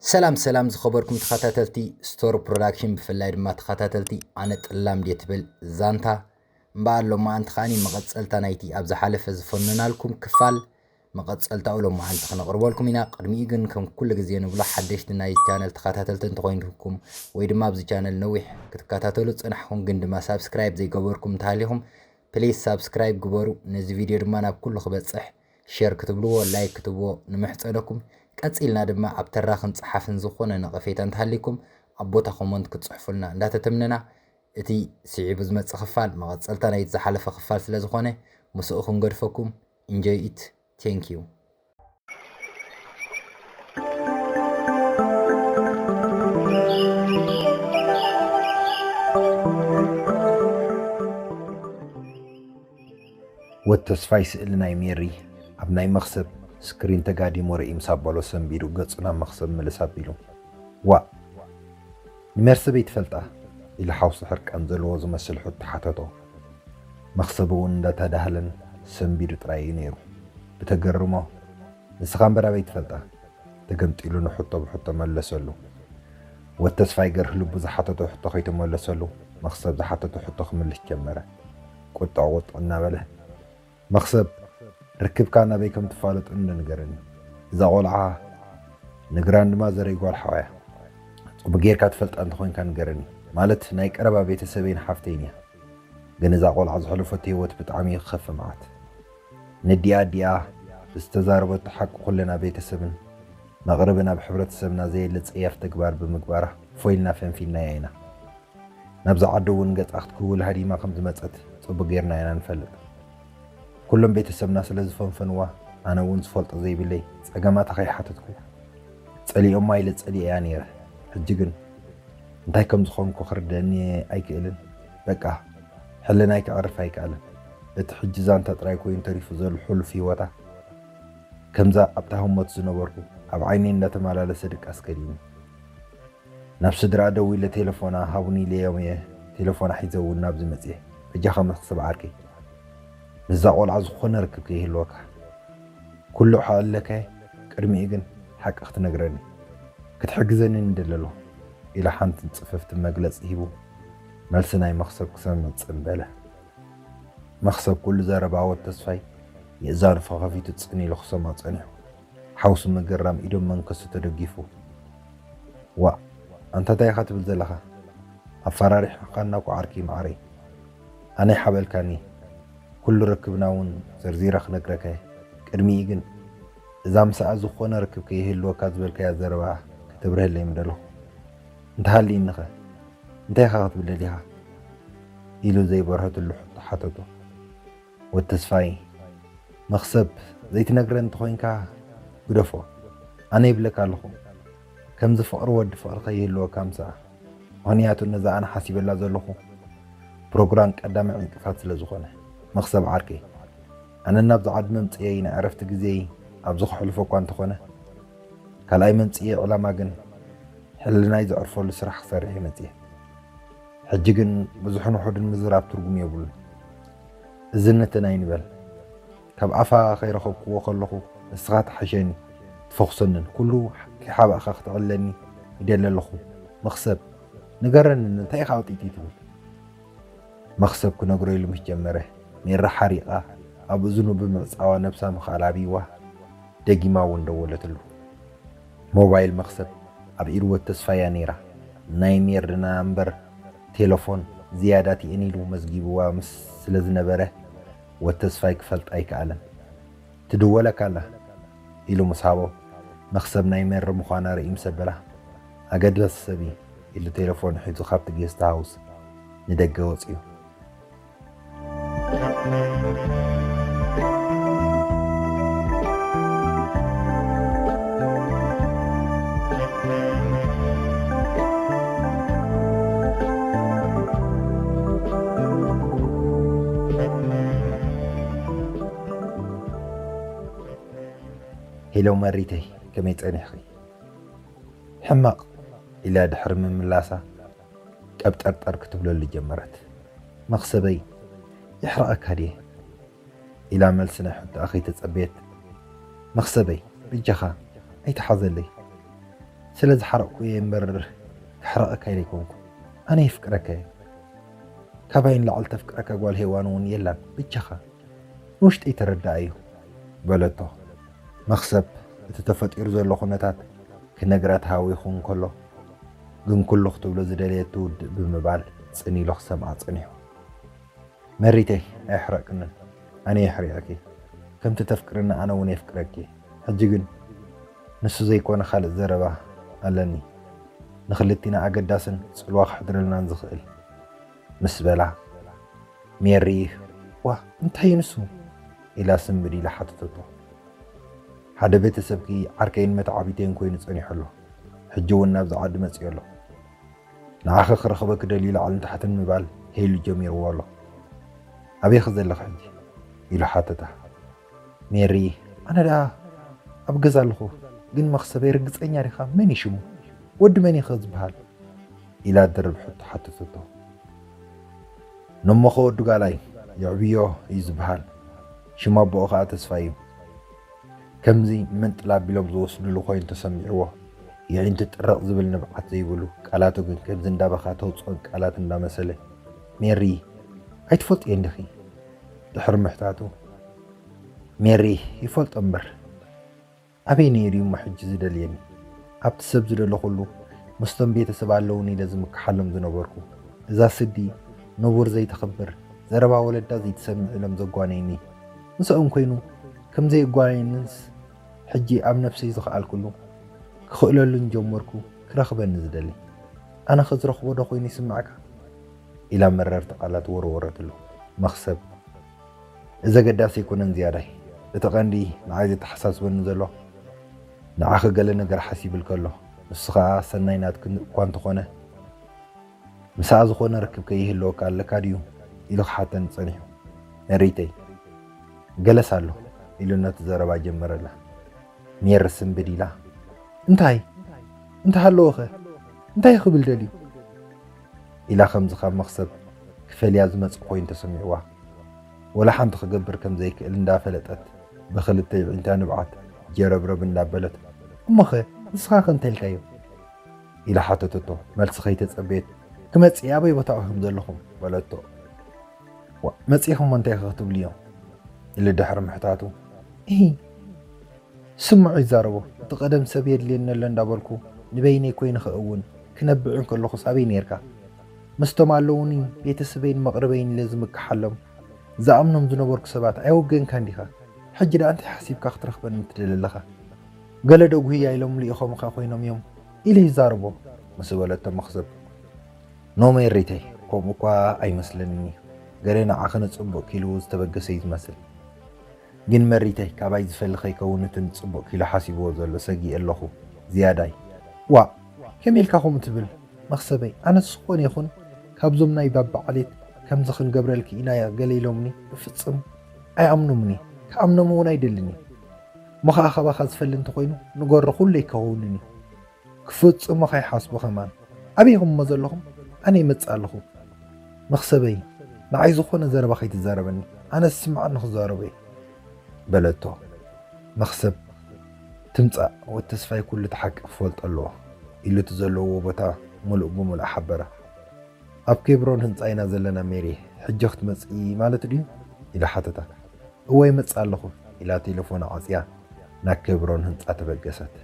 ሰላም ሰላም ዝኸበርኩም ተኸታተልቲ ስቶር ፕሮዳክሽን፣ ብፍላይ ድማ ተኸታተልቲ ኣነ ጥላም ድየ ትብል ዛንታ እምበኣር ሎማዓንቲ ከዓኒ መቐጸልታ ናይቲ ኣብ ዝሓለፈ ዝፈነናልኩም ክፋል መቐጸልታኡ ሎማዓንቲ ክነቕርበልኩም ኢና። ቅድሚኡ ግን ከም ኩሉ ግዜ ንብሎ ሓደሽቲ ናይ ቻነል ተኸታተልቲ እንተኾይንኩም ወይ ድማ ኣብዚ ቻነል ነዊሕ ክትከታተሉ ዝጸናሕኩም ግን ድማ ሳብስክራይብ ዘይገበርኩም እንተሃሊኹም ፕሊስ ሳብስክራይብ ግበሩ። ነዚ ቪድዮ ድማ ናብ ኩሉ ክበጽሕ ሼር ክትብልዎ፣ ላይክ ክትብዎ ንምሕጸነኩም። ቀጺልና ድማ ኣብ ተራኽን ጸሓፍን ዝኾነ ነቐፌታ እንተሃሊኩም ኣብ ቦታ ኮመንት ክትጽሕፉልና እንዳተተምነና፣ እቲ ስዒቡ ዝመጽእ ክፋል መቐጸልታ ናይቲ ዝሓለፈ ክፋል ስለ ዝኾነ ምስኡ ክንገድፈኩም። Enjoy it. Thank you. ወድ ተስፋይ ስእሊ ናይ ሜሪ ኣብ ናይ መኽሰብ ስክሪን ተጋዲሙ ርኢ ምስ ኣበሎ ሰንቢዱ ገጹ ናብ መኽሰብ ምልስ ኣቢሉ፣ "ዋእ! ንሜርሲ በይ ትፈልጣ?" ኢሉ ሓውሲ ሕርቃን ዘለዎ ዝመስል ሕቶ ሓተቶ። መኽሰብ እውን እንዳተዳህለን ሰንቢዱ ጥራይ እዩ ነይሩ። ብተገርሞ፣ "ንስኻ እምበር ኣበይ ትፈልጣ?" ተገምጢሉ ንሕቶ ብሕቶ መለሰሉ። ወድ ተስፋይ ገርህ ልቡ ዝሓተቶ ሕቶ ከይተመለሰሉ፣ መኽሰብ ዝሓተቶ ሕቶ ክምልስ ጀመረ። ቁጥዕ ቁጥዕ እናበለ፣ "መኽሰብ፣ ርክብካ ናበይ ከም ትፋለጡ እንዶ ንገረኒ። እዛ ቆልዓ ንግራን ድማ ዘረይ ጓል ሓዋያ። ጽቡቅ ጌርካ ትፈልጣ እንተኾይንካ ንገረኒ። ማለት ናይ ቀረባ ቤተሰበይን ሓፍተይን እያ። ግን እዛ ቆልዓ ዝሕለፈቶ ህይወት ብጣዕሚ እዩ ክኸፍእ መዓት። ነዲኣ ኣዲኣ ዝተዛረበቶ ሓቂ ኩልና ቤተሰብን መቕርብን ኣብ ሕብረተሰብና ዘየለ ጸያፍ ተግባር ብምግባራ ፎይ ኢልና ፈንፊንናያ ኢና። ናብዛ ዓዲ እውን ገጻ ክትክውል ሃዲማ ከም ዝመጸት ጽቡቅ ጌርና ኢና ንፈልጥ። ኩሎም ቤተሰብና ስለ ዝፈንፈንዋ፣ ኣነ እውን ዝፈልጦ ዘይብለይ ጸገማታ ከይሓተትኩ ጸሊኦማ ኢለ ጸሊኤያ ነይረ። ሕጂ ግን እንታይ ከም ዝኾንኩ ክርደኒ ኣይክእልን። በቃ ሕልናይ ከዕርፍ ኣይከኣለን። እቲ ሕጂ ዛንታ ጥራይ ኮይኑ ተሪፉ ዘሎ ሕሉፍ ህይወታ፣ ከምዛ ኣብታ ህሞት ዝነበርኩ ኣብ ዓይነይ እንዳተመላለሰ ድቃስ ከሊእኒ። ናብ ስድራ ደዊለ ቴሌፎና ሃቡኒ ኢለዮም እየ ቴሌፎና ሒዘ እውን ናብዚ መጽየ። በጃኻ መኽሰብ ዓርከይ፣ ምስዛ ቆልዓ ዝኾነ ርክብ ከይህልወካ። ኩሉ ክዕለካ እየ፣ ቅድሚኡ ግን ሓቂ ክትነግረኒ። ክትሕግዘኒ ንደሊ ኣለኹ" ኢሉ ሓንቲ ጽፍፍቲ መግለጺ ሂቡ፣ መልሲ ናይ መኽሰብ ክሰምዕ ጽን በለ። መኽሰብ ኩሉ ዘረባ ወድ ተስፋይ የእዛኑ ፈኸፊቱ ጽን ኢሉ ክሰምዖ ጸኒሑ። ሓውሱ ምግራም ኢዶም መንከሱ ተደጊፉ፣ "ዋእ! ኣንታ እንታይ ኢኻ ትብል ዘለኻ? ኣፈራሪሕኻና እኮ ዓርከይ መዓረይ። ኣነ ሓበልካኒ። ኩሉ ርክብና እውን ዘርዚረ ክነግረካ እየ። ቅድሚኡ ግን እዛ ምስኣ ዝኾነ ርክብ ከይህልወካ ዝበልካያ ዘረባ ከተብርሀለይ ምደለኹ። እንተሃልይኒኸ እንታይ ኢኻ ክትብል ደሊኻ?" ኢሉ ዘይበርሀትሉ ሕቶ ሓተቶ። ወድ ተስፋይ፣ "መኽሰብ፣ ዘይትነግረኒ እንተኾይንካ ግደፎ። ኣነ ይብለካ ኣለኹ፣ ከምዚ ፍቕሪ ወዲ ፍቕሪ ከይህልወካ ምስኣ። ምኽንያቱ ነዛ ኣነ ሓሲበላ ዘለኹ ፕሮግራም ቀዳማይ ዕንቅፋት ስለ ዝኾነ። መኽሰብ ዓርከይ፣ ኣነ ናብዚ ዓዲ መምጽኤይ ናይ ዕረፍቲ ግዜይ ኣብዚ ከሕልፎ እኳ እንተኾነ፣ ካልኣይ መምጽኤ ዕላማ ግን ሕልናይ ዘዕርፈሉ ስራሕ ክሰርሕ እየ መጽየ። ሕጂ ግን ብዙሕን ውሑድን ምዝራብ ትርጉም የብሉን። እዝነትን ኣይንበል። ካብ ኣፋ ከይረኸብክዎ ከለኹ ንስኻ ትሓሸኒ፣ ትፈኹሰንን፣ ኩሉ ከይሓባእኻ ክትዕለኒ ይደሊ ኣለኹ። መኽሰብ፣ ንገረኒ፣ እንታይ ኢኻ ጢጢ ትብል?" መኽሰብ ክነግሮ ኢሉ ምስ ጀመረ፣ ሜራ ሓሪቓ ኣብ እዝኑ ብምዕጻዋ ነብሳ ምኽኣል ኣብይዋ፣ ደጊማ እውን ደወለትሉ። ሞባይል መኽሰብ ኣብ ኢድ ወድ ተስፋይ እያ ነይራ። ናይ ሜርና እምበር ቴለፎን ዝያዳ ቲኤን ኢሉ መዝጊብዋ ምስ ስለ ዝነበረ፣ ወድ ተስፋይ ክፈልጣ ኣይከኣለን። "ትድወለካ ኣላ" ኢሉ ምስ ሃቦ፣ መኽሰብ ናይ ሜሪ ምዃና ርኢ ምስ ኣበላ፣ "ኣገዳሲ ሰብ እዩ" ኢሉ ቴለፎኑ ሒዙ ካብቲ ጌስት ሃውስ ንደገ ወጺኡ። "ሄሎ መሪተይ፣ ከመይ ጸኒሕኺ?" "ሕማቕ" ኢላ ድሕሪ ምምላሳ፣ ቀብጠርጠር ክትብለሉ ጀመረት። "መኽሰበይ፣ የሕርቐካ ድየ?" ኢላ መልሲ ናይ ሕቶኣ ከይተጸበየት፣ "መኽሰበይ፣ በጃኻ ኣይትሓዘለይ። ስለ ዝሓረቕኩ እየ እምበር ክሕረቐካ ኢለ ኣይኮንኩ። ኣነ የፍቅረካ እየ። ካባይ ንላዕሊ ተፍቅረካ ጓል ሄዋን እውን የላን። ብቻኻ ንውሽጠይ ተረዳኣዩ በለቶ። መኽሰብ እቲ ተፈጢሩ ዘሎ ኩነታት ክነግራ ተሃዊኹ እንከሎ ግን ኩሉ ክትብሎ ዝደለየት ትውድእ ብምባል ጽን ኢሉ ክሰምዓ ጸኒሑ። መሪተይ ኣይሕረቅንን፣ ኣነ የሕሪቀኪ። ከምቲ ተፍቅርኒ ኣነ እውን የፍቅረኪ። ሕጂ ግን ንሱ ዘይኮነ ካልእ ዘረባ ኣለኒ፣ ንክልቲና ኣገዳስን ጽልዋ ክሕድረልናን ዝኽእል ምስ በላ፣ ሜሪ ዋ እንታይ እዩ ንሱ ኢላ ስምብድ ኢላ ሓተተቶ። ሓደ ቤተሰብኪ ዓርከይን መተዓቢተይን ኮይኑ ጸኒሑ ኣሎ። ሕጂ እውን ናብዚ ዓዲ መጺኡ ኣሎ። ንዓኺ ክረኽበኪ ደልዩ ላዕልን ታሕትን ምባል ሄሉ ጀሚርዎ ኣሎ። ኣበይኺ ዘለኺ ሕጂ ኢሉ ሓተታ። ሜሪ ኣነ ደኣ ኣብ ገዛ ኣለኹ፣ ግን መኽሰበይ ርግጸኛ ዲኻ? መን እዩ ሽሙ? ወዲ መን እዩ ዝበሃል? ኢላ ድርብ ሕቶ ሓተተቶ። ነሞኸ ወዲ ጋላይ የዕብዮ እዩ ዝበሃል። ሽም ኣቦኡ ኸኣ ተስፋ እዩ። ከምዚ መንጥል ኣቢሎም ዝወስድሉ ኮይኑ ተሰሚዕዎ። የዒንቱ ጥርቕ ዝብል ንብዓት ዘይብሉ ቃላቱ ግን ከምዚ እንዳበኻ ተውፅኦን ቃላት እንዳመሰለ ሜሪ ኣይትፈልጥዮን ዲኺ? ድሕሪ ምሕታቱ ሜሪ ይፈልጦ እምበር ኣበይ ነይሩ እሞ ሕጂ ዝደልየኒ? ኣብቲ ሰብ ዝደለኹሉ ምስቶም ቤተሰብ ኣለውኒ ኢለ ዝምክሓሎም ዝነበርኩ እዛ ስዲ ንቡር ዘይተኽብር ዘረባ ወለዳ ዘይትሰምዕ ኢሎም ዘጓነይኒ ምስኦም ኮይኑ ከም ዘየጓነየንስ ሕጂ ኣብ ነፍሰይ ዝኸኣልኩሉ ክኽእለሉን ጀመርኩ ክረኽበኒ ዝደሊ። ኣነ ኸዝረኽቦ ዶ ኮይኑ ይስምዓካ? ኢላ መረርቲ ቃላት ወረወረትሉ። መኽሰብ እዚ ኣገዳሲ ኣይኮነን ዝያዳይ። እቲ ቀንዲ ንዓይ ዘተሓሳስበኒ ዘሎ ንዓኺ ገለ ነገር ሓሲብልኪ ኣሎ። ንሱ ኸኣ ሰናይ ናትኪ እኳ እንተኾነ ምስኣ ዝኾነ ርክብ ከይህልወካ ኣለካ ድዩ ኢሉ ክሓተኒ ጸኒሑ። መሪተይ ገለስ ኣሎ ኢሉ ነቲ ዘረባ ጀመረላ። ሜሪ ስምብድ ኢላ እንታይ እንተሃለወኸ እንታይ ክብል ደልዩ ኢላ ከምዚ ካብ መኽሰብ ክፈልያ ዝመጽእ ኮይኑ ተሰሚዕዋ። ወላ ሓንቲ ክገብር ከም ዘይክእል እንዳፈለጠት ብኽልተ ይዒንታ ንብዓት ጀረብረብ እንዳበለት እሞኸ ንስኻ ከ እንታይ ኢልካዮ ኢላ ሓተተቶ። መልሲ ከይተጸበየት ክመጽእ ኣበይ ቦታኡ ከም ዘለኹም በለቶ። ዋ መጺእኹም እንታይ ክትብሉ እዮም ኢሉ ድሕሪ ምሕታቱ እሂ ስምዑ ይዛረቦ። እቲ ቀደም ሰብ የድልየኒ ኣሎ እንዳበልኩ ንበይነይ ኮይነ ክእውን ክነብዕን ከለኹስ ኣበይ ነይርካ? ምስቶም ኣለውኒ ቤተሰበይን መቕርበይን ኢለ ዝምክሓሎም ዝኣምኖም ዝነበርኩ ሰባት ኣይወገንካን ዲኻ? ሕጂ ደኣ እንታይ ሓሲብካ ክትረኽበኒ ትደሊ ኣለኻ? ገለ ዶ ጉህያ ኢሎም ልኢኾምኻ ኮይኖም እዮም ኢለ ይዛረቦ ምስ በለቶ መኽሰብ ኖ ሜሪተይ ከምኡ እኳ ኣይመስለንን እዩ። ገለ ንዓኺ ንጽቡቕ ኪሉ ዝተበገሰ እዩ ዝመስል። ግን መሪተይ ካባይ ዝፈሊ ከይከውን እቲ ንጽቡቕ ኪሎ ሓሲብዎ ዘሎ ሰጊኤ ኣለኹ ዝያዳይ። ዋእ ከመይ ኢልካ ከምኡ ትብል መኽሰበይ? ኣነስ ዝኾነ ይኹን ካብዞም ናይ ባባ ዓሌት ከምዚ ክንገብረልኪ ኢና ገለ ኢሎምኒ ብፍጽም ኣይኣምኑምኒ። ክኣምኖም እውን ኣይደልን እየ። እሞ ኸኣ ካባኻ ዝፈሊ እንተኾይኑ ንገሮ ኩሉ ኣይከውንን እዩ። ክፍጽሞ ከይሓስቡ ከማን ኣበይ ኢኹም እሞ ዘለኹም? ኣነ ይመጽእ ኣለኹ። መኽሰበይ ንዓይ ዝኾነ ዘረባ ከይትዛረበኒ ኣነ ዝስምዓኒ ክዛረቦ እየ በለቶ። መኽሰብ ትምጻእ ወዲ ተስፋይ ኩሉ እቲ ሓቂ ክፈልጦ ኣለዎ ኢሉ እቲ ዘለዎ ቦታ ምሉእ ብምሉእ ሓበራ። ኣብ ኬብሮን ህንጻ ኢና ዘለና ሜሪ፣ ሕጂ ክትመጽኢ ማለት ድዩ? ኢሉ ሓተታ። እወ ይመጽእ ኣለኹ ኢላ ቴሌፎና ዓጽያ ናብ ኬብሮን ህንጻ ተበገሰት።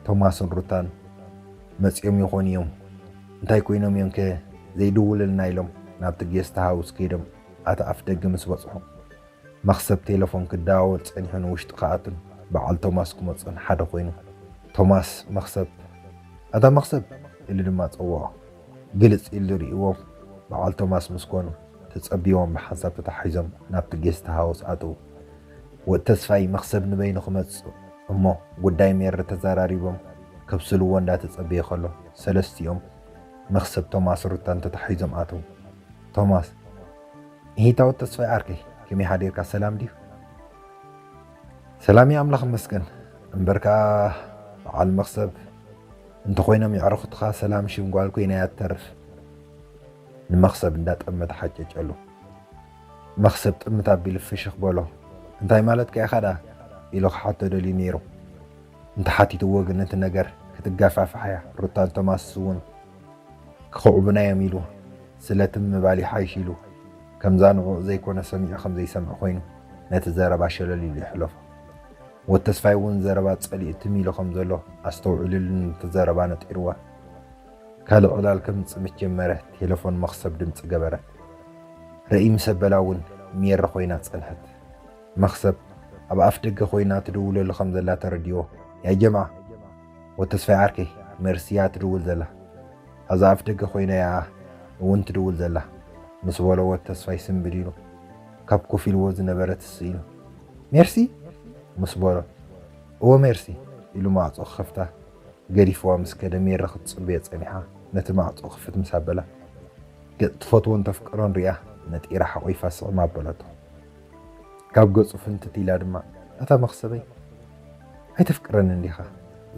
ቶማስን ሩታን መጺኦም ይኾኑ እዮም። እንታይ ኮይኖም እዮም ከ ዘይድውልልና ኢሎም ናብቲ ጌስት ሃውስ ከይዶም ኣቲ ኣፍ ደገ ምስ በጽሑ መኽሰብ ቴሌፎን ክደዋወል ጸኒሑ ንውሽጢ ክኣቱን በዓል ቶማስ ክመጽኡን ሓደ ኮይኑ ቶማስ መኽሰብ ኣታ መኽሰብ ኢሉ ድማ ጸውዖ። ግልጽ ኢሉ ርእይዎም በዓል ቶማስ ምስ ኮኑ ተጸብይዎም ብሓንሳብ ተታሒዞም ናብቲ ጌስት ሃውስ ኣተዉ። ወዲ ተስፋይ መኽሰብ ንበይኑ ክመጽእ እሞ ጉዳይ ሜሪ ተዘራሪቦም ከብስልዎ እንዳተጸበየ ከሎ ሰለስቲኦም መኽሰብ ቶማስ ሩታን ተታሒዞም ኣተዉ። ቶማስ፣ እሂታ ወዲ ተስፋይ ዓርከይ ከመይ ሓዲርካ ሰላም ድዩ? ሰላም ኣምላኽ ይመስገን። እምበር ከኣ በዓል መኽሰብ እንተኾይኖም የዕርኹትኻ ሰላም ሽም ጓል ኮይና እያ ትተርፍ። ንመኽሰብ እንዳጠመተ ሓጨጨሉ። መኽሰብ ጥምት ኣቢሉ ፍሽኽ በሎ። "እንታይ ማለትካ ኢኻ ደኣ?" ኢሉ ክሓቶ ደልዩ ነይሩ። እንተሓቲትዎ ግን እቲ ነገር ክትጋፋፍሓያ ሩታን ቶማስ እውን ክኽዕቡና እዮም ኢሉ ስለ ትም ምባል ይሓይሽ ኢሉ ከምዛ ንዕኡ ዘይኮነ ሰሚዑ ከም ዘይሰምዕ ኮይኑ ነቲ ዘረባ ሸለል ኢሉ ይሕለፎ። ወተስፋይ እውን ዘረባ ጸሊኡ ትም ኢሉ ከም ዘሎ ኣስተውዒሉሉ ነቲ ዘረባ ነጢርዋ። ካልእ ዕላል ከምጽእ ምስ ጀመረ ቴለፎን መኽሰብ ድምጺ ገበረት። ረኢ ምስ ኣበላ እውን ሜሪ ኮይና ጸንሐት። መኽሰብ ኣብ ኣፍ ደገ ኮይና ትድውለሉ ከም ዘላ ተረዲኦ። "ያ ጀምዓ፣ ወተስፋይ ዓርከይ፣ ሜርሲ እያ ትድውል ዘላ። ኣብዛ ኣፍ ደገ ኮይና እያ እውን ትድውል ዘላ" ምስ በሎ ወተስፋይ ስምብል ኢሉ ካብ ኮፍ ኢልዎ ዝነበረ ትስእ ኢሉ "ሜርሲ?" ምስ በሎ "እወ ሜርሲ" ኢሉ ማዕጾ ክኸፍታ ገዲፍዋ ምስ ከደ ሜሪ ክትጽበዮ ጸኒሓ ነቲ ማዕጾ ክፍት ምስ ኣበላ ገጽ ትፈትዎን ተፍቅሮን ሪኣ ነጢራ ሓቒፋ ስዕም ኣበለቶ። ካብ ገጹ ፍንትት ኢላ ድማ "ኣታ መኽሰበይ ኣይተፍቅረንን ዲኻ?"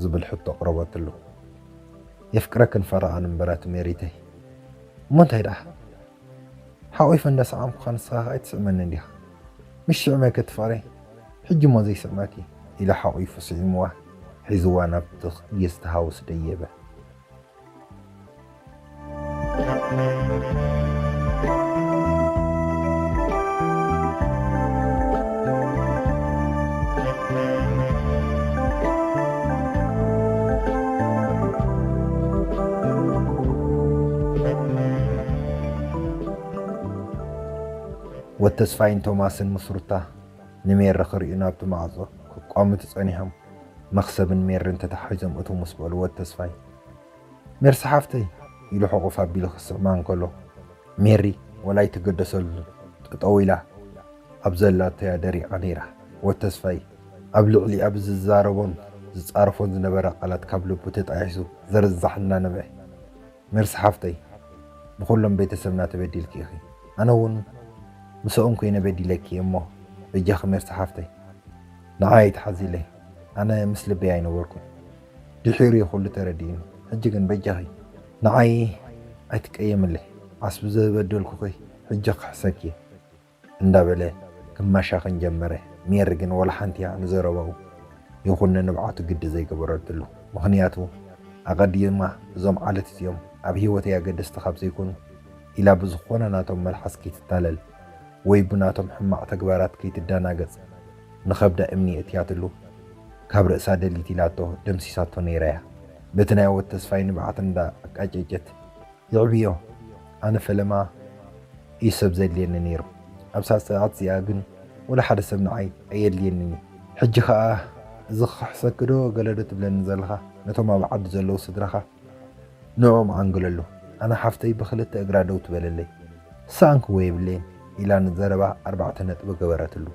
ዝብል ሕቶ ኣቕረበትሉ። "የፍቅረክን ፈረቓን እምበራት ሜሪተይ። እሞ እንታይ ደኣ? ሓቒፈ እንዳሰዓምኩኻ ንስኻ ከኣ ኣይትስዕመንን ዲኻ? ምስ ሽዕመ ከትፍቕረይ ሕጂ እሞ ዘይስዕመኪ" ኢሉ ሓቒፉ ስዒምዋ ሒዝዋ ናብቲ ጌስት ሃውስ ደየበ። ወተስፋይን ቶማስን ምስ ሩታ ንሜሪ ክርእዩ ናብቲ ማዕጾ ክቋምቱ ጸኒሖም። መኽሰብን ሜርን ተታሒዞም እትው ምስ በሉ ወተስፋይ "ሜርሲ ሓፍተይ" ኢሉ ሕቑፍ ኣቢሉ ክስዕማ እንከሎ፣ ሜሪ ወላ ኣይትገደሰሉን፣ ጠጠው ኢላ ኣብ ዘላቶ እያ ደሪቓ ነይራ። ወተስፋይ ኣብ ልዕሊኣ ብዝዛረቦን ዝጻረፎን ዝነበረ ቃላት ካብ ልቡ ተጣሒሱ ዝርዛሕ እናነብዐ፣ "ሜርሲ ሓፍተይ፣ ብኹሎም ቤተሰብና ተበዲልኪ ኢኺ። ኣነ እውን ምስኦም ኮይነ በዲለኪ እየ እሞ በጃኺ ሜርሲ ሓፍተይ፣ ንዓይ ኣይትሓዝለይ። ኣነ ምስ ልበይ ኣይነበርኩን። ድሒሩ እዩ ኩሉ ተረዲኡኒ። ሕጂ ግን በጃኺ ንዓይ ኣይትቀየምለይ። ዓስቢ ዝበደልኩኺ ሕጂ ክሕሰኪ እየ" እንዳበለ ክማሻኽን ጀመረ። ሜሪ ግን ወላ ሓንቲ እያ ንዘረባኡ ይኹን ንንብዓቱ ግዲ ዘይገበረትሉ። ምኽንያቱ ኣቐዲማ እዞም ዓለት እዚኦም ኣብ ህይወተይ ኣገደስቲ ካብ ዘይኮኑ ኢላ ብዝኾነ ናቶም መልሓስ ከይትታለል ወይ ብናቶም ሕማቕ ተግባራት ከይትደናገጽ ንኸብዳ እምኒ የእትያትሉ ካብ ርእሳ ደሊት ኢላቶ ደምሲሳቶ ነይራ እያ። በቲ ናይ ወተስፋይ ንብዓት እንዳ ኣቃጨጨት "የዕብዮ፣ ኣነ ፈለማ እዩ ሰብ ዘድልየኒ ነይሩ። ኣብዛ ሰዓት እዚኣ ግን ወላ ሓደ ሰብ ንዓይ ኣየድልየንን እዩ። ሕጂ ኸኣ እዚ ክኽሕሰኪ ዶ ገለ ዶ ትብለኒ ዘለኻ? ነቶም ኣብ ዓዲ ዘለዉ ስድራኻ ንዕኦም ዓንግለሉ። ኣነ ሓፍተይ ብኽልተ እግራ ደው ትበለለይ። ዝሰኣንክዎ የብለይን" ኢላ ንዘረባ ኣርባዕተ ነጥቢ ገበረትሉ።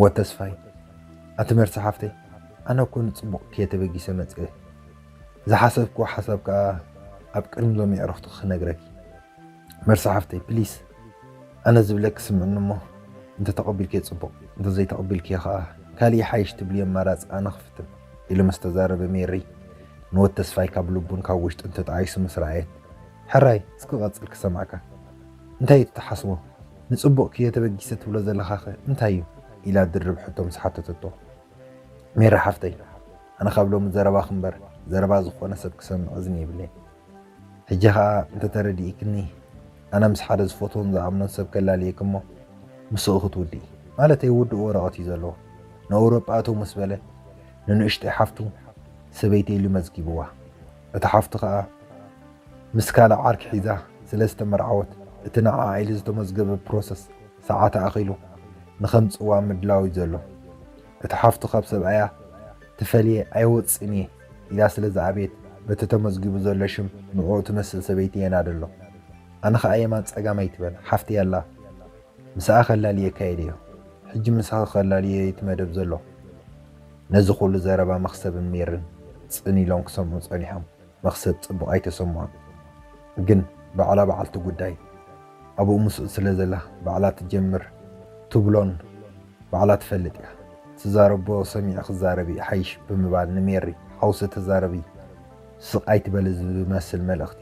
ወተስፋይ፣ "ኣቲ ሜርሲ ሓፍተይ፣ ኣነ እኮ ንጽቡቕ ክየ ተበጊሰ መጽእ። ዝሓሰብክዎ ሓሳብ ከኣ ኣብ ቅድሚ ዞም የዕርኽቱ ክነግረኪ። ሜርሲ ሓፍተይ፣ ፕሊስ፣ ኣነ ዝብለኪ ስምዕኒ እሞ፣ እንተ ተቐቢልክዮ ጽቡቕ፣ እንተ ዘይተቐቢልክዮ ከኣ ካልእ ይሓይሽ ትብልዮ ኣማራጺ ኣነ ክፍትን" ኢሉ ምስ ተዛረበ ሜሪ፣ ንወተስፋይ ካብ ልቡን ካብ ውሽጥን ተጣዒሱ ምስ ረኣየት፣ "ሕራይ፣ እስኪ ቀጽል ክሰምዓካ። እንታይ እዩ እቲ ትሓስቦ? ንጽቡቕ ክየ ተበጊሰ ትብሎ ዘለኻኸ እንታይ እዩ?" ኢላ ድርብ ሕቶ ምስ ሓተተቶ። "ሜሪ ሓፍተይ፣ ኣነ ካብ ሎሚ ዘረባኺ እምበር ዘረባ ዝኾነ ሰብ ክሰምዕ እዝኒ የብለይን። ሕጂ ኸኣ እንተተረዲእክኒ፣ ኣነ ምስ ሓደ ዝፈትዎን ዝኣምኖን ሰብ ከላልየኪ እሞ ምስኡ ክትውድኢ፣ ማለተይ ውዱእ ወረቐት እዩ ዘለዎ። ንኣውሮጳ እትው ምስ በለ ንንእሽተይ ሓፍቱ ሰበይቲ ኢሉ መዝጊብዋ። እታ ሓፍቱ ኸኣ ምስ ካልእ ዓርኪ ሒዛ ስለ ዝተመርዓወት፣ እቲ ንዓኣ ኢሉ ዝተመዝገበ ፕሮሰስ ሰዓት ኣኺሉ ንኸምጽዋ ምድላው እዩ ዘሎ። እቲ ሓፍቱ ካብ ሰብኣያ ትፈልየ ኣይወጽእን እየ ኢላ ስለ ዝኣበየት፣ በቲ ተመዝጊቡ ዘሎ ሽም ንዕኡ ትመስል ሰበይቲ የናዲ ኣሎ። ኣነ ኸኣ የማን ጸጋም ኣይትበል፣ ሓፍተይ ኣላ፣ ምስኣ ከላልየካ እየ ደዮ። ሕጂ ምሳኺ ከላልዮ እዩ እቲ መደብ ዘሎ። ነዚ ኹሉ ዘረባ መኽሰብን ሜርን ጽን ኢሎም ክሰምዑ ጸኒሖም። መኽሰብ ጽቡቕ ኣይተሰምዖን። ግን ባዕላ በዓልቲ ጉዳይ ኣብኡ ምስኡ ስለ ዘላ ባዕላ ትጀምር ትብሎን ባዕላ ትፈልጥ እያ። እቲ ትዛረቦ ሰሚዕ ክዛረብ ይሓይሽ ብምባል ንሜሪ ሓውሲ ተዛረቢ ስቕ ኣይትበሊ ዝመስል መልእኽቲ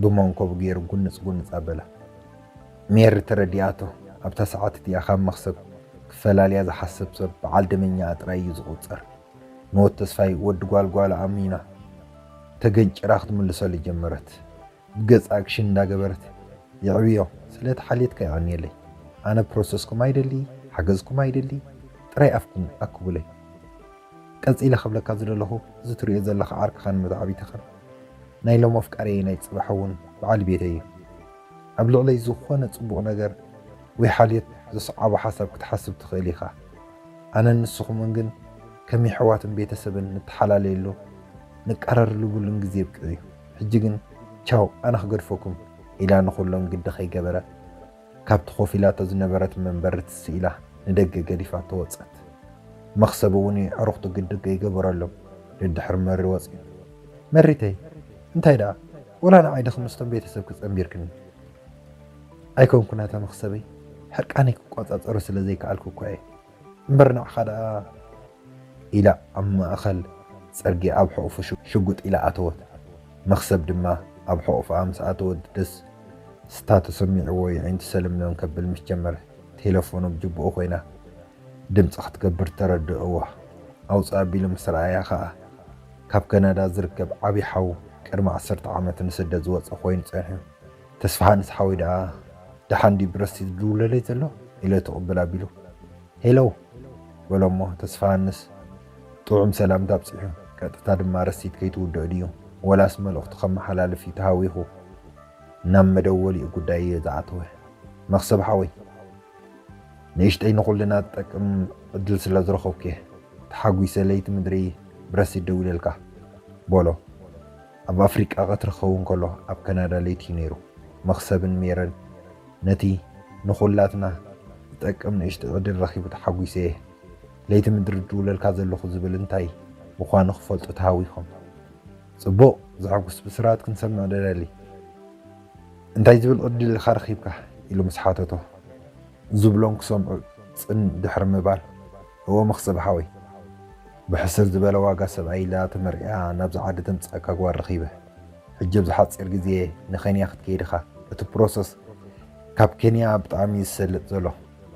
ብመንኮቡ ገይሩ ጉንጽ ጉንጽ ኣበላ። ሜሪ ተረዲኣቶ። ኣብታ ሰዓት እቲኣ ካብ መኽሰብ ክፈላልያ ዝሓስብ ሰብ በዓል ደመኛኣ ጥራይ እዩ ዝቑጸር። ንወድ ተስፋይ ወዲ ጓል ጓሉ ኣሚና ተገንጭራ ክትምልሰሉ ጀመረት። ብገጻ ኣክሽን እንዳገበረት፣ የዕብዮ፣ ስለቲ ሓልየትካ የቐንየለይ። ኣነ ፕሮሰስኩም ኣይደሊ፣ ሓገዝኩም ኣይደሊ፣ ጥራይ ኣፍኩም ኣክቡለይ። ቀጺለ ክብለካ ዝደለኹ፣ እዚ ትሪኦ ዘለኻ ዓርክኻ ንመትዓቢትኻን ናይ ሎም ኣፍቃሪየይ ናይ ጽባሕ እውን በዓል ቤተይ እዩ። ኣብ ልዕለይ ዝኾነ ጽቡቕ ነገር ወይ ሓልዮት ዘስዓቦ ሓሳብ ክትሓስብ ትኽእል ኢኻ። ኣነን ንስኹምን ግን ከም የሕዋትን ቤተሰብን ንተሓላለየሉ ንቀራረብሉን ግዜ የብቅዕ እዩ። ሕጂ ግን ቻው ኣነ ክገድፈኩም ኢላ ንኹሎም ግዲ ከይገበረ ካብቲ ኮፍ ኢላቶ ዝነበረት መንበሪ ትስ ኢላ ንደገ ገዲፋቶ ወጸት። መኽሰብ እውን የዕሩኽቱ ግዲ ከይገበረሎም ደድሕሪ መሪ ወጺኡ። መሪተይ እንታይ ደኣ ወላ ንዓይ ድኽምስቶም ቤተሰብ ክጸንቢርክኒ ኣይኮንኩን ኣታ መኽሰበይ፣ ሕርቃነይ ክቆጻጸሮ ስለ ዘይከኣልኩ እኳ እየ። እምበር ንዓኻ ደኣ ኢላ ኣብ ማእኸል ጽርግያ ኣብ ሕቑፉ ሽጉጥ ኢላ ኣተወት። መኽሰብ ድማ ኣብ ሕቑፍኣ ምስ ኣተወት ደስታ ተሰሚዕዎ የዒንቱ ሰለምለም ከብል ምስ ጀመረ ቴለፎኑ ብጅብኡ ኮይና ድምፂ ክትገብር ተረድእዋ። ኣውፅእ ኣቢሉ ምስ ረኣያ ኸኣ ካብ ከናዳ ዝርከብ ዓብዪ ሓው ቅድሚ ዓሰርተ ዓመት ንስደት ዝወፀ ኮይኑ ፀኒሑ። ተስፋሃንስ ሓወይ ደኣ ደሓን ድዩ ብረሲት ዝድውለለይ ዘሎ? ኢለ ትቕብል ኣቢሉ ሄሎ በሎ እሞ ተስፋሃንስ ጥዑም ሰላምታ ኣብፂሑ ቀጥታ ድማ ረሲት ከይትውድኦ ድዩ ወላስ መልእኽቱ ከመሓላልፍ እዩ ተሃዊኹ ናብ መደወሊኡ ጉዳይ እየ ዝኣተወ። መኽሰብ ሓወይ ንእሽተይ ንኹልና ትጠቅም ዕድል ስለ ዝረኸብኩ እየ ተሓጒሰ ለይቲ ምድሪ ብረሲት ደዊለልካ በሎ። ኣብ ኣፍሪቃ ቀትሪ ክኸውን ከሎ ኣብ ካናዳ ለይቲ እዩ ነይሩ። መኽሰብን ሜረን ነቲ ንኹላትና ዝጠቅም ንእሽቶ ዕድል ረኺቡ ተሓጒሰ እየ። ለይቲ ምድሪ ድውለልካ ዘለኹ ዝብል እንታይ ምዃኑ ክፈልጡ ተሃዊኾም። ጽቡቕ፣ ዘሐጉስ ብስራት ክንሰምዕ ደደሊ። እንታይ ዝብል ዕድል ኢኻ ረኺብካ? ኢሉ ምስ ሓተቶ። ዝብሎም ክሰምዑ ጽን ድሕሪ ምባል፣ እወ መኽሰብ ሓወይ፣ ብሕስር ዝበለ ዋጋ ሰብኣይ ኢላ ተመርዕያ ናብዚ ዓዲ ተምጽኣካ ጓል ረኺበ። ሕጂ ኣብዚ ሓጺር ግዜ ንኬንያ ክትከይድ ኢኻ። እቲ ፕሮሰስ ካብ ኬንያ ብጣዕሚ እዩ ዝሰልጥ ዘሎ።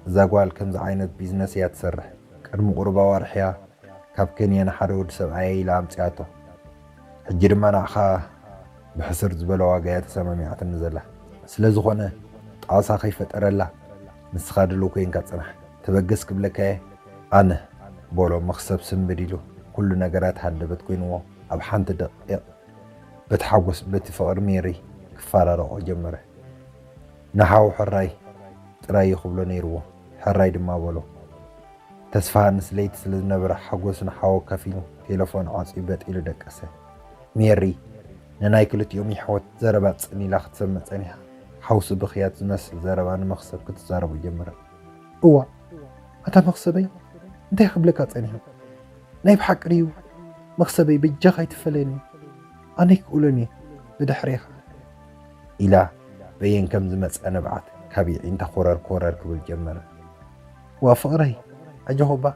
እዛ ጓል ከምዚ ዓይነት ቢዝነስ እያ ትሰርሕ። ቅድሚ ቁሩብ ኣዋርሕ እያ ካብ ኬንያ ንሓደ ወዲ ሰብኣየይ ኢላ ኣምጺኣቶ። ሕጂ ድማ ንዓኻ ብሕስር ዝበለ ዋጋ እያ ተሰማሚዓትኒ ዘላ። ስለ ዝኾነ ጣዕሳ ከይፈጠረላ ንስኻ ድሉው ኮይንካ ጽናሕ። ተበገስ ክብለካ እየ ኣነ በሎ። መኽሰብ ስንብድ ኢሉ ኩሉ ነገራት ሃንደበት ኮይንዎ ኣብ ሓንቲ ደቂቕ በቲ ሓጎስ በቲ ፍቕሪ ሜሪ ክፈራረቖ ጀመረ። ንሓው ሕራይ ጥራይ እዩ ክብሎ ነይርዎ። ሕራይ ድማ በሎ። ተስፋሃንስ ለይቲ ስለ ዝነበረ ሓጎስ ንሓው ከፊሉ ቴለፎን ዓጽዩ በጥ ኢሉ ደቀሰ። ሜሪ ንናይ ክልቲኦም የሕዋት ዘረባ ጽን ኢላ ክትሰምዕ ጸኒሓ። ሓውሲ ብኽያት ዝመስል ዘረባ ንመኽሰብ ክትዛረቦ ጀመረት። እዋ ኣታ መኽሰበይ እንታይ ክብለካ ጸኒሑ? ናይ ብሓቂ ድዩ መኽሰበይ በጃኻ ኣይትፈለኒ ኣነ ኣይክእሎን እየ ብድሕሬኻ ኢላ በየን ከም ዝመጸ ንብዓት ካብ የዒንታ ኮረር ኮረር ክብል ጀመረ። ዋ ፍቕረይ ኣጆኺ እባ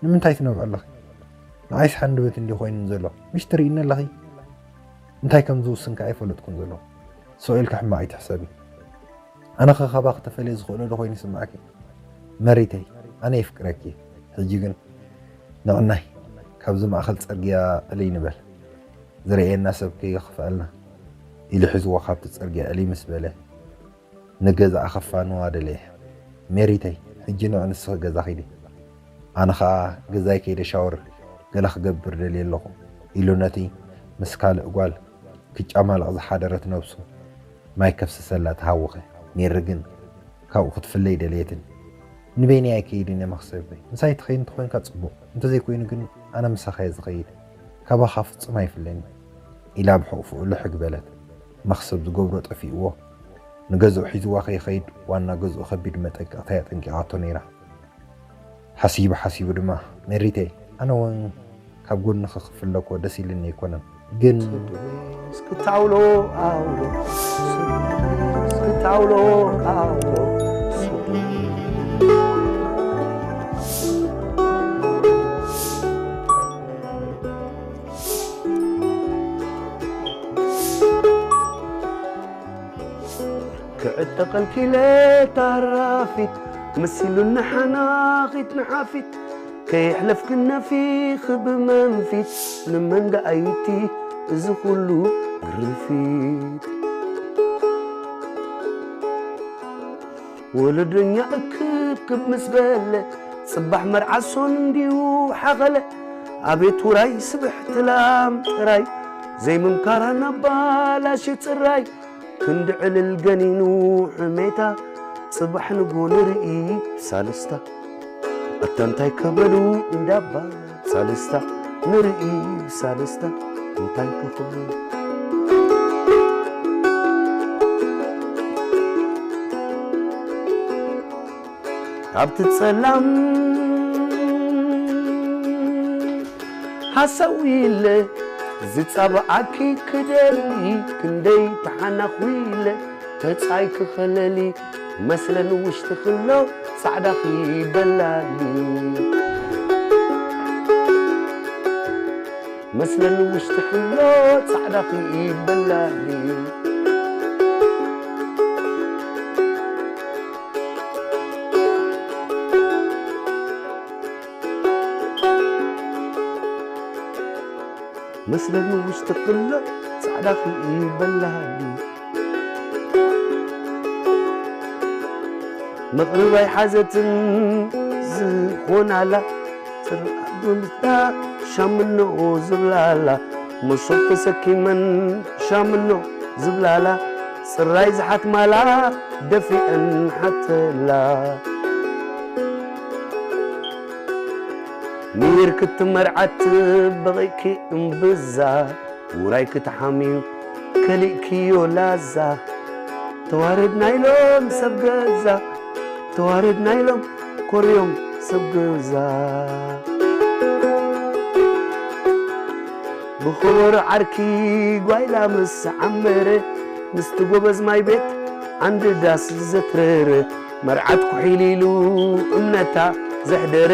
ንምንታይ ትነብዒ ኣለኺ? ንዓይስ ሓንደበት እንድዩ ኮይኑኒ ዘሎ ምሽ ትርእይኒ ኣለኺ? እንታይ ከም ዝውስን ከኣ ኣይፈለጥኩን ዘለኹ። ስቕ ኢልኪ ሕማቕ ኣይትሕሰቢ። ኣነኸ ካባኺ ተፈልየ ዝኽእሎ ዶ ኮይኑ ይስምዓኪ? መሪተይ ኣነ የፍቅረኪ። ሕጂ ግን ንዕናይ ካብዚ ማእኸል ጽርግያ እልይ ንበል። ዝርእየና ሰብ ከይኽፍኣልና ኢሉ ሒዝዎ ካብቲ ጽርግያ እልይ ምስ በለ ንገዛኣ ከፋንዋ ደለየ። ሜሪተይ ሕጂ ንዕ ንስኺ ገዛ ኺዲ። ኣነ ኸኣ ገዛይ ከይደ ሻወር ገለ ክገብር ደልየ ኣለኹ ኢሉ ነቲ ምስ ካልእ ጓል ክጫማለቕ ዝሓደረት ነብሱ ማይ ከፍስሰላ ተሃወኸ። ሜሪ ግን ካብኡ ክትፍለ ኣይደለየትን። ንበይነይ ኣይከይድን እየ መኽሰበይ። ምሳይ ትኸይድ እንተኾይንካ ጽቡቕ፣ እንተዘይኮይኑ ግን ኣነ ምሳኻ እየ ዝኸይድ። ካባኻ ፍጹም ኣይፍለን ኢላ ብሕቕፍኡ ልሕግ በለት። መኽሰብ ዝገብሮ ጠፊእዎ ንገዝኡ ሒዝዋ ከይኸይድ ዋና ገዝኡ ከቢድ መጠንቀቕታ እያ ጠንቂቓቶ ነይራ። ሓሲቡ ሓሲቡ ድማ ሜሪተይ ኣነ እውን ካብ ጎንኺ ክፍለ እኮ ደስ ኢልኒ ኣይኮነን ግን እስክታውሎ ኣውሎ እስክታውሎ ኣውሎ ተቐልኪለ ታራፊት መሲሉኒ ሓናኺት ንሓፊት ከየሕለፍክን ነፊኺ ብመንፊት ንመን ደኣይቲ እዚ ኩሉ ግርፊት ወለዶኛ እክብክብ ምስ በለ ጽባሕ መርዓ ሶን እንዲዩ ሓኸለ ኣቤት ውራይ ስብሕቲ ላም ጥራይ ዘይምምካራ ናባላሽ ጽራይ ክንዲ ዕልል ገኒኑ ሕሜታ ጽባሕ ንጎ ንርኢ ብሳልስታ ኣታ እንታይ ከበሉ እንዳባ ብሳልስታ ንርኢ ብሳልስታ እንታይ ከኽብሉ ካብቲ ጸላም ሃሳዊ ኢለ ዝጻባኣኪ ክደሊ ክንደይ ተሓናኹ ኢለ ተጻይ ክኸለሊ መስለን ውሽጢ ክሎ ጻዕዳኺ በላሊ መስለን ውሽጢ ክሎ ጻዕዳኺ በላሊ መስለኒ ውሽጢ ክሎ ጻዕዳ ክኢበላኒ መቕርብ ኣይሓዘትን ዝኾናላ ጽርዓት ብምስታ ሻምኖ ዝብላላ መሶብ ተሰኪመን ሻምኖ ዝብላላ ጽራይ ዝሓትማላ ደፊአን ሓተላ ሚር ክትመርዓት በቒእኪ እምብዛ ውራይ ክትሓምዩ ከሊእክዮ ላዛ ተዋረድና ኢሎም ሰብ ገዛ ተዋረድና ኢሎም ኮርዮም ሰብ ገዛ ብኸበሮ ዓርኪ ጓይላ ምስ ዓመረ ምስቲ ጎበዝ ማይ ቤት ዓንዲ ዳስ ዘትረረ መርዓት ኩሒል ኢሉ እምነታ ዘሕደረ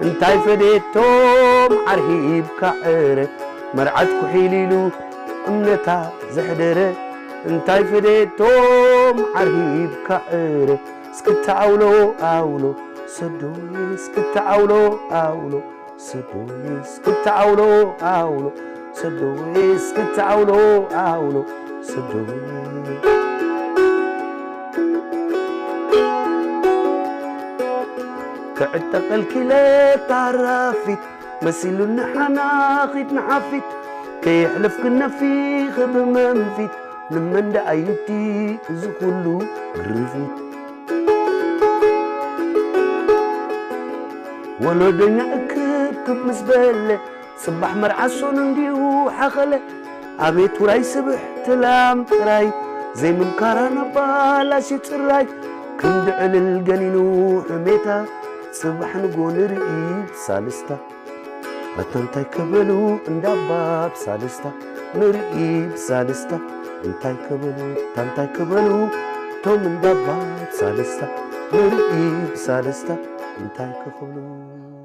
እንታይ ፈዴቶም ዓርሂብካ ዕረ መርዓት ኩሒል ኢሉ እምነታ ዘሕደረ እንታይ ፈዴቶም ዓርሂብካ ዕረ እስክታ ኣውሎ ኣውሎ ሰዶይ እስክታ ኣውሎ ኣውሎ ሰዶይ እስክታ ኣውሎ ኣውሎ ሰዶይ እስክታ ኣውሎ ኣውሎ ሰዶይ ክዕጠቐልኪለ ታራፊት መሲሉኒ ሓናኺት ንሓፊት ከየሕለፍክን ነፊኺ ብመንፊት ንመን ደኣ ይዲ እዚ ኩሉ ግርፊት ወለዶኛ እክብክብ ምስ በለ ጽባሕ መርዓ ሶኑ እንዲዩ ሓኸለ ኣቤት ውራይ ስብሕቲ ላም ጥራይ ዘይምምካራ ናባላሽ ጽራይ ክንዲ ዕልል ገኒኑ ሕሜታ ጽባሕ ንጎ ንርኢ ብሳልስታ ኣታ እንታይ ከበሉ እንዳባ ብሳልስታ ንርኢ ብሳልስታ እንታይ ከበሉ ኣታ እንታይ ከበሉ ቶም እንዳባ ብሳልስታ ንርኢ ብሳልስታ እንታይ ከኽብሉ